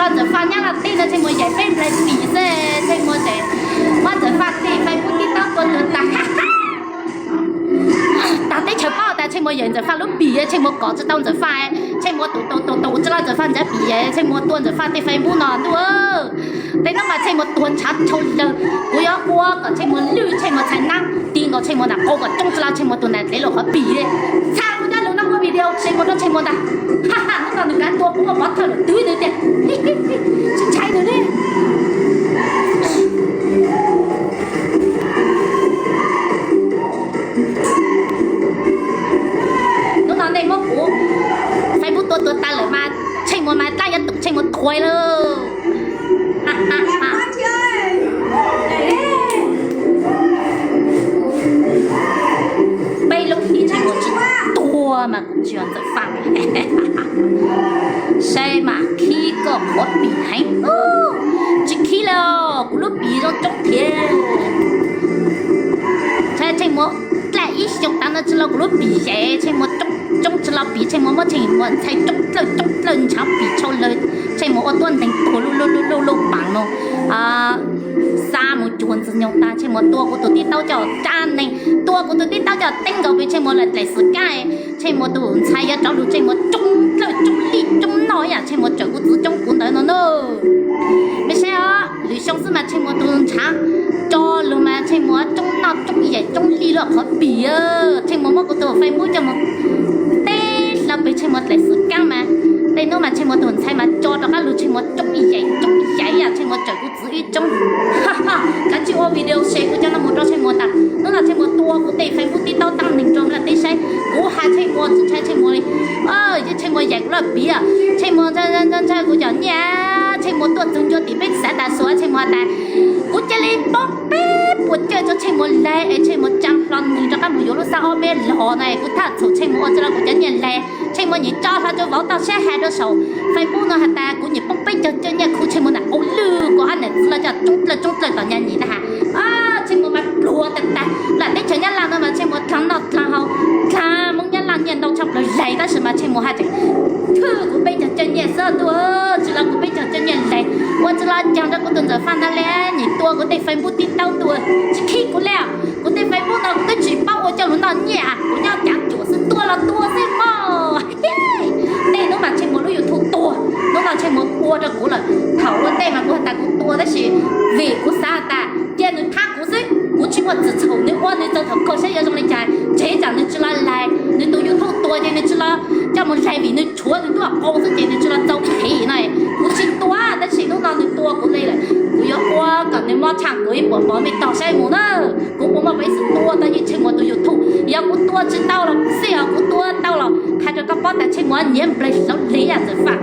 Ntxawm Faj Nyab Laj teb no Tsheej Muas yaim peb nplaig pim xwb, Tsheej Muas tseem muab Ntxawm Faj tej Facebook TikTok tua tuag tas. Tag teb chaws paub tas Tsheej Muas yaim Ntxawm Faj lub pim, Tsheej Muas kom tsis tau Ntxawm Faj, Tsheej Muas tus tus tus tus tsis los Ntxawm Faj ntsav pim, Tsheej Muas tua Ntxawm Faj tej Facebook no ntuj. Tej hnub mas Tsheej Muas tuag ntshav tshau lawg, kuv yuav ua kom Tsheej Muas lwj Tsheej Muas txhais nab ti nkaus Tsheej Muas nram qau kom coob tsis los Tsheej Muas tus nram tsev los qhov pim li. Txhaj kuv cov lus no ua video share mus rau Tsheej Muas ntag. Hnub no nws kav tua kuv muaj pov thawj lawm twb nws tias tsis ntshai nws li. Hnub no nej muab kuv Facebook tua tuag tas lawm mas Tsheej Muas mas dlab yuav tum Tsheej Muas thuav lawm. Peb lub hlis Tsheej Muas tsis tuag mas kuv tsis yog Ntxawm Faj. Saib mas khib koj qhuav pim heev. Tsis khib li os, kuv lub pim zoo coob thiab. Tsheej Muas dlab ib xyoos tas no tsis los kuv lub pim yaim, Tsheej Muas coob tsis los pim, Tsheej Muas muab Tsheej Muas ntxhais coob dlawj coob dlawj ntshav pim tshau lawg, Tsheej Muas ua tuab neeg tuag luj luj luj luj paam no. Xa mus cuag Ntxwg Nyoog tas Tsheej Muas tua kuv tus tib taub coj tsab neeg, tua kuv tus tib taub coj teeb nkaus pem Tsheej Muas lawm dlaim xwm kab. Tsheej Muas tus ntxhais yuav rov lug Tsheej Muas coob dlawj coob lij coob noj ib yam Tsheej Muas tsawm kuv txwv coob kuv ntawd no na. Mej saib os, lwm xyoo xwb mas Tsheej Muas tus ntshav tso lug mas Tsheej Muas coob noj coob yaim coob lij luaj qhov pim. Tsheej Muas muab kuv tus Facebook coj mus teb hlo pem Tsheej Muas dlaim xwm kab mas tej hnub mas Tsheej Muas tus ntxhais mas tso rov qab lug Tsheej Muas coob yaim coob yaim ib yam Tsheej Muas tsawm kuv txwv ib coob. Kav tsij ua video share kuv cov no mus rau Tsheej Muas tas hnub no Tsheej Muas tua kuv tej Facebook tib taub teeb neeg rau ntiaj teb saib. Kuv has Tsheej Muas tsis ntshai Tsheej Muas li. Ces Tsheej Muas yaim kuv lub pim, Tsheej Muas ntshai kuv cov nyiaj, Tsheej Muas tuaj txug ncua tim peb xav tas xuas Tsheej Muas has tas kuv cia li poob peb puas caug rau Tsheej Muas laig es Tsheej Muas tsa hlo neeg rov qab mus yuav lub xab ob peb los no es kuv thaj txhum Tsheej Muas ua tsis los kuv cov nyiaj laig. Tsheej Muas nyim tso hlo rau vauv tau saib hais rau saum Facebook no has tas kuv nyim poob peb caug caw nyiaj khu Tsheej Muas nram qau lwj kuv ob niam txiv los coj coob dlawj coob dlawj tom nyaj nyim na has. Tsheej Muas mas pluag tag tag, lam teb chaws Nyab Laj no mas Tsheej Muas dlaag noj dlaag haus, dlaag Moob Nyab Laj nyiaj ntau tshaj plaws laig tab sis mas Tsheej Muas haj tseem thwj kuv peb caug caw nyiaj xwb tuaj, tsis los kuv peb caug caw nyiaj laig, ua tsis los caag rau kuv tus Ntxawm Faj ntag li, nyim tua kuv tej Facebook tib taub tuaj, tsis khib kuv li. Kuv tej Facebook no kuv twb tsis paub ua coj lug noj nyiaj, kuv nyob cav cuam xwb, tua los tua xwb mog. Tej hnub mas Tsheej Muas lub YouTube tuag, hnub no Tsheej Muas tua rau kuv lawm. Thaum ua ntej mas kuv has tas kuv tua tab sis vim kuv xav has tas cia nws thab kuv xwb, kuv tsis muaj txim txhaum, nws ua nws txaus thaum kawg saib yuav zoo li cas, ntshe tsam nws tsis los laig, nws tus YouTube tuag ces nws tsis los coj mus laig vim nws tshuav nws ntuj qau xwb ces nws tsis los txaus phem no. Kuv tsis tua tab sis hnub no nws tua kuv li lawm, kuv yuav ua kom nws mob tshaj kuv ib puas mov mej tog saib mus na. Kuv puas muaj peev xwm tua tau yeej Tsheej Muas tus YouTube, yog kuv tua tsis tau los xij os, kuv tua tau los qha rau koj paub tas Tsheej Muas nyiav nplaig hlauv lig yam Ntxawm Faj.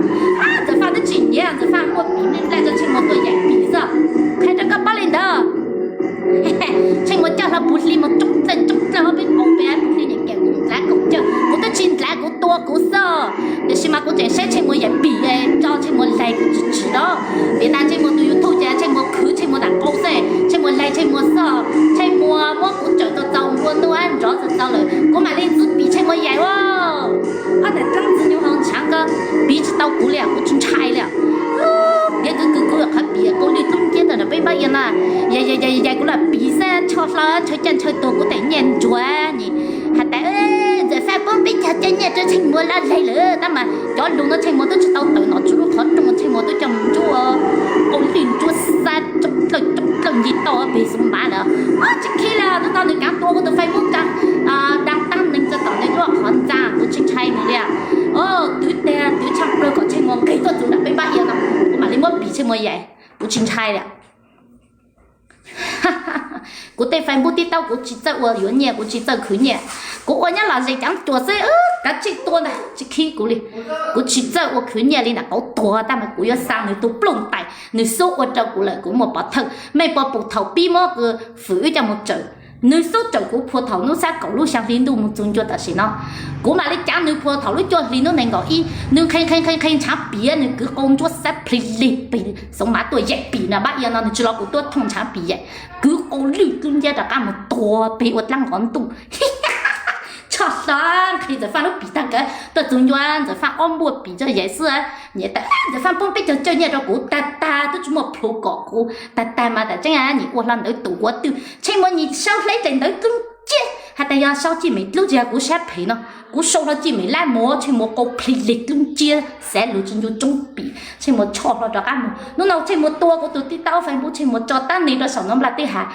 Ntxawm Faj twb tsis nyiav, Ntxawm Faj muaj pim me nplaj rau Tsheej Muas tuaj yaim pim xwb. Qha rau koj paub li ntawd. Tsheej Muas coj hlo puv hli mus coob dlawj coob dlawj ob peb qau pem puv hli nyem kiam kuv ntlav kaum caug, kuv twb tsis ntlav, kuv tua kuv xwb. Tiam sis mas kuv tseem saib Tsheej Muas yaim pim, tso Tsheej Muas laig kuv tsis tsim na. Vim tas Tsheej Muas tus YouTube ces Tsheej Muas khwv Tsheej Muas nram qau xwb, Tsheej Muas laig Tsheej Muas xwb. Tsheej Muas muab kuv tsawm tau txaus nplua nuj ntsoov txaus txaus lawm, kuv mam li ntxiv pim Tsheej Muas yaim ua. Ob daim dlaab ntxwg nyoog hau ntshaav koj piv tsis tau kuv li, kuv tsis ntshai li. Piav kwv kwv kuv qhov piam qau lwj dlub nciab ntawm peb npab ia no, yaim kuv los piv xwb, tsho hlo ntshaw caj ntshaw tuag kuv tes nyiaj ntsuav ni. Has tas Ntxawm Faj poob peb caug caw nyiaj rau Tsheej Muas loj laig lawm tab mas cov lug no Tsheej Muas twb tsis tau tawm nom tswv lub qhov rooj, Tsheej Muas twb coj mus ntsuab qau lwj ntsuab xab coob dlawj coob dlawj ncig tauj peg xub npav lawm. Tsis khib li, hnub no nws kaav tua kuv tus Facebook tsa, da taab neeg tsa tom nws lub qhov ntxa, kuv tsis ntshai nws li. Twv tag twv tshaaj plawg kom Tsheej Muas nqeg tuaj txug nram peb npab ia no, kuv mam li muab pim Tsheej Muas yaim, kuv tsis ntshai li. Kuv tej Facebook tib taub kuv tsis txawj ua yuav nyiaj, kuv tsis txawj khwv nyiaj, kuv ua nyob los zes caav cuam xwb, kav tsij tua ntag tsis khib kuv li. Kuv tsis txawj ua khwv nyiaj li, nram qauv tuag tag mas kuv yuav xa nws tus plooj tais, nws xub ua rau kuv lawm kuv muaj pov thawj. Mej puas pum thaum pib muab fwm wb coj mus tsawm, nws xub tsawm kuv puag thaum hnub xab kaum lub xyaa hli ntuj mus txug ncua tam sim no. Kuv mam li caav nws puag thaum lub cuaj hli hnub nees nkaum ib, nws nqhis nqhis nqhis nqhis ntshav piam, nws kwv qau ntsuab xab plig lig pig xoov mav tuaj yaim pim no, npab ia no nws tsis los kuv tuaj thooj ntshav pim yaim, kwv qau lwj dlub nciab rov qab mus tuag pig ua dlaab nqov ntuj. Tshaj Txog nqhis Ntxawm Faj lub pim tag nkawd tuaj txug ncua Ntxawm Faj ob npuaj pim tso yaim xwb. Nyiam tas Ntxawm Faj poob peb caug caw nyiaj rau kuv tag tag, twb tsis muaj plhu kom kuv tag tag mas tas tseeb nyiam ua hlo ntawd tus ua twg. Tsheej Muas nyiam sau hleb dlaim ntawd dlub nciab has tas yog sau Cij Mem dlub tsis yog kuv sab phem no, kuv sau hlo Cij Mem lab mus. Tsheej Muas qau plhis lig dlub nciab xav lug tsis ncua tsoob pim, Tsheej Muas tshoj hlo rov qab mus. Hnub no Tsheej Muas tua kuv tus tij taub Facebook, Tsheej Muas tso tab neeg rau saum no npla teb has.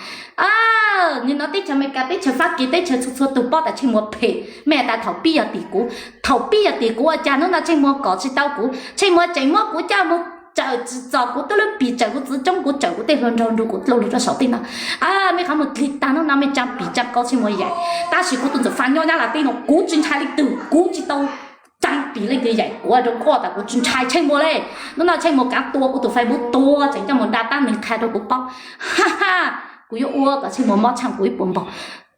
Nim no teb chaws Amelikas, teb chaws Fab Kis, teb chaws txhua txhua tug paub tas Tsheej Muas phem, mej tas thaum pib yog tim kuv. Thaum pib yog tim kuv ua cas hnub no Tsheej Muas kom tsis tau kuv? Tsheej Muas tseem muab kuv coj mus tsawm tsis txom kuv tub lub pim, tsawm kuv txiv tsoob, kuv tsawm kuv tej hluas nraug nrug kuv dlhau lug rau saum tej no. Mej qhov muag dlig tag, hnub no mej tsaa pim tsaa qau Tsheej Muas yaim. Tab sis kuv tus Ntxawm Faj nyob Nyab Laj teb no kuv tsis ntshai leej twg, kuv tsis tau tsaa pim leej twg yaim. Kuv hais rau koj tas kuv tsis ntshai Tsheej Muas le. Hnub no Tsheej Muas kaav tua kuv tus Facebook, tua tseem coj mus da tab neeg qha rau kuv paub. Ha ha, kuv yuav ua kom Tsheej Muas mob tshaaj kuv ib puas npaug.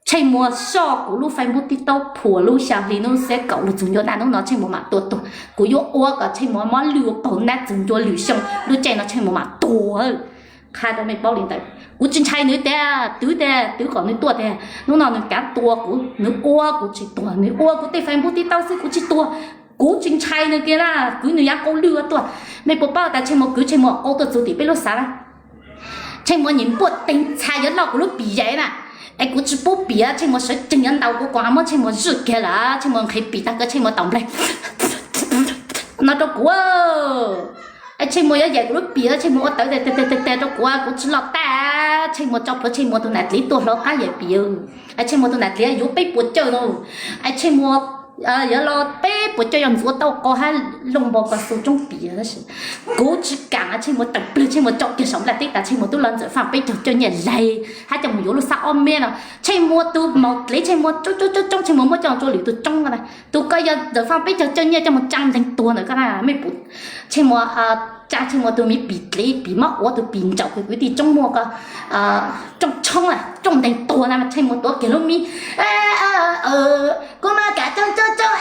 Tsheej Muas soj kuv lub Facebook, tib taub phuam lub xya hli hnub xiab kaum lug txug ncua daj, hnub no Tsheej Muas mam tua tuag. Kuv yuav ua kom Tsheej Muas mob lwj ua paug nab txug ncua lwm xyoo lub caij no Tsheej Muas mam tuag. Qha rau mej paub li ntawd, kuv tsis ntshai nws tiag, twv tiag, twv kom nws tuaj tiag. Hnub no nws kaav tua kuv, nws ua kuv tsis tuag, nws ua kuv tej Facebook, tib taub xwb kuv tsis tuag. Kuv tsis ntshai nws kiag na, kwv nws yav qau lwj ua tuag. Mej puas paub tas Tsheej Muas kwv Tsheej Muas qau tuaj txug tim peb lub xav na? Tsheej Muas nyiam npuaj teeg txha yuav loj kuv lub pim yaim na. Es kuv tsis pub pim, Tsheej Muas sawv tsees yuav ntaus kuv, kuv muab Tsheej Muas zwj kiag lawm, Tsheej Muas nqhis pim tag kawg Tsheej Muas taus nplaig no rau kuv. Es Tsheej Muas yuav yaim kuv lub pim, Tsheej Muas ua tawv tag tag rau kuv, kuv tsis loj tag. Tsheej Muas tso plhuav Tsheej Muas tus nam dliv tuaj hloov qab yaim pim. Es Tsheej Muas tus nam dliv yuav peb puas cawj no. Es Tsheej Muas yuav los peb puas cawj yuav ntxuav tau qau hab looj npo ko xu tsoob pim tab sis kuv tsis kaam, Tsheej Muas tawm plawg, Tsheej Muas tso kiag saum nplaj teb tas Tsheej Muas tub los Ntxawm Faj peb caug cawj nyiaj laig hab coj mus yuav lub xab ob mev no. Tsheej Muas tus maum dliv Tsheej Muas tsoob tsoob tsoob tsoob, Tsheej Muas muab coj mus tsua lwm tus tsoob ko na. Tus ko yog Ntxawm Faj peb caug cawj nyiaj coj mus tsaa nteeg tuag ntawm ko na. Mej pum Tsheej Muas tsaa Tsheej Muas tus miv pim dliv, pim mob ua tus pim ntsaum kws kwv tij tsoob muaj ko rooj tshoob, rooj nteeg tuag na, Tsheej Muas tuav kiag lub miv, kuv muab kam tsoob tsoob tsoob,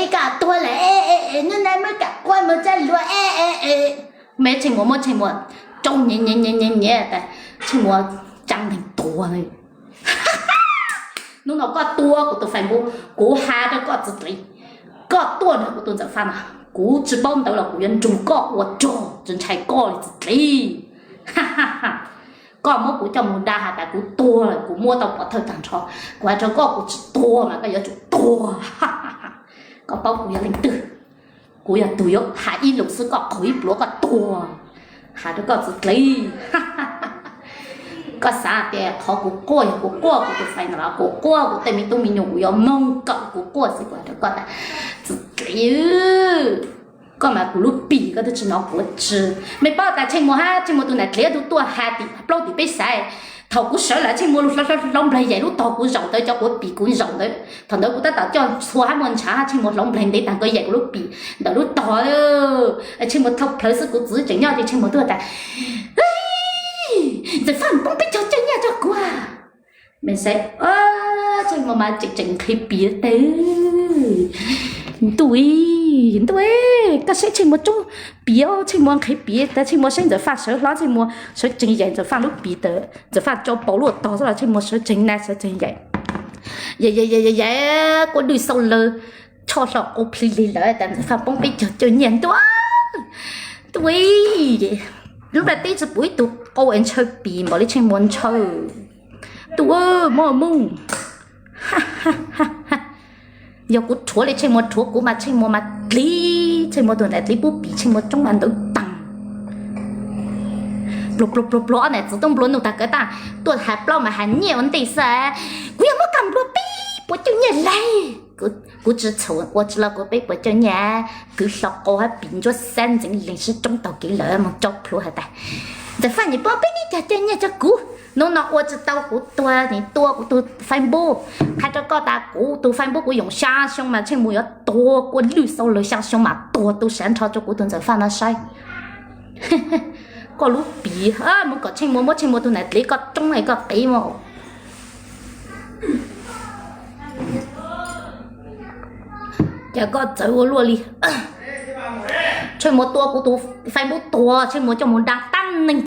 es kam tuag lawm, hnub no muab kam quaj mus txaj luag. Mej Tsheej Muas muab Tsheej Muas tsoob nyiav nyiav nyiav nyiav tas Tsheej Muas tsaa nteeg tuag. Hnub no koj tua kuv tus Facebook, kuv has rau koj txiv dliv, koj tuaj nrog kuv tus Ntxawm Faj mas kuv tsis paub ntawd los kuv yuav nrug koj ua rog, tsis ntshai koj li txiv dliv. Koj muab kuv coj mus da has tas kuv tuag lawm, kuv muab tau pov thawj tag nrho. Kuv has rau koj kuv tsis tuag mas koj yuav tsum tuag. Koj paub kuv yog leej twg? Kuv yog tug yuav has ib lus xwb koj qhuas ib pluav koj tuag. Has rau koj txiv dliv. Koj xav tias qhov kuv quaj yog kuv quaj kuv tus fais no los kuv quaj kuv tej me tub me nyuam kuv yuav moog kawm kuv quaj xwb kuv has rau koj tas txiv dliv, koj mas kuv lub pim koj twb tsis hnov kuv tsi. Mej paub tas Tsheej Muas hab Tsheej Muas tus nam dliv tug tuaj has tim plaub tim peb xaiv. Thaum kuv sawv lawm Tsheej Muas lug hloov nplaig yaim lub tog kuv zaum ntawd, cov kuv pim kuv zaum ntawd. Thaum ntawd kuv tab tom coj txhua hab muaj ntshav, Tsheej Muas hloov nplaig ntev tag nkaus yaim kuv lub pim ntawm lub tog. Tsheej Muas thau plawv xwb kuv txiv tseem nyob ces Tsheej Muas tuaj tas, Ntxawm Faj poob peb caug cawj nyiaj rau kuv. Mej saib, Tsheej Muas mas tseem tseem nqhis pim tas, ntuj, ntuj, koj saib Tsheej Muas tsoob pim, Tsheej Muas nqhis pim tas Tsheej Muas saib Ntxawm Faj sawv hlo, Tsheej Muas sawv tsees yaim Ntxawm Faj lub pim tas Ntxawm Faj tso paus luaj tog xwb los Tsheej Muas sawv tsees na sawv tsees yaim. Yaim yaim yaim yaim, kua lwj xau lawg, tshoj hlo qau plhis lig lawm tas Ntxawm Faj poob peb caug cawj nyiaj ntuj. Ntuj, lub nplaj teb tsis pum ib tug qau es ntshaw pim npaum li Tsheej Muas ntshaw. Ntuj, mob mooj. Yog kuv rhuav li Tsheej Muas rhuav kuv mas Tsheej Muas mas dliv, Tsheej Muas tus nam dliv pub pim Tsheej Muas tsoob mas ntawd taag. Pluag pluag pluag pluag, ob nam txiv tub nplua nuj tag kawg tag, tuaj has plaub mas has nyiaj ua ntej xwb. Kuv yog muab kaj nplua peb puas cawj nyiaj laig. Kuv tsis txhaum ua tsis los kuv peb puas cawj nyiaj, kwv hlo qau hab pim ntsuab xab ntxeev leeg sib roob taug kev lawm mus tso plhuav has tas, Ntxawm Faj nim poob peb neb caug cawj nyiaj rau kuv. Hnub no ua tsis tau kuv tuag nim tua kuv tus Facebook. Qha rau koj tas kuv tus Facebook kuv yoom xya xyoo mas Tsheej Muas yuav tuag kua lwj xau lawg xya xyoo mas tuag tu sav nrho rau kuv tus Ntxawm Faj no saib. Koj lub pim, mus kom Tsheej Muas muab Tsheej Muas tus nam dliv koj roob es koj qiv mas. Cas koj txawv ua luaj li. Tsheej Muas tua kuv tus Facebook tuag, Tsheej Muas coj mus da tab neeg.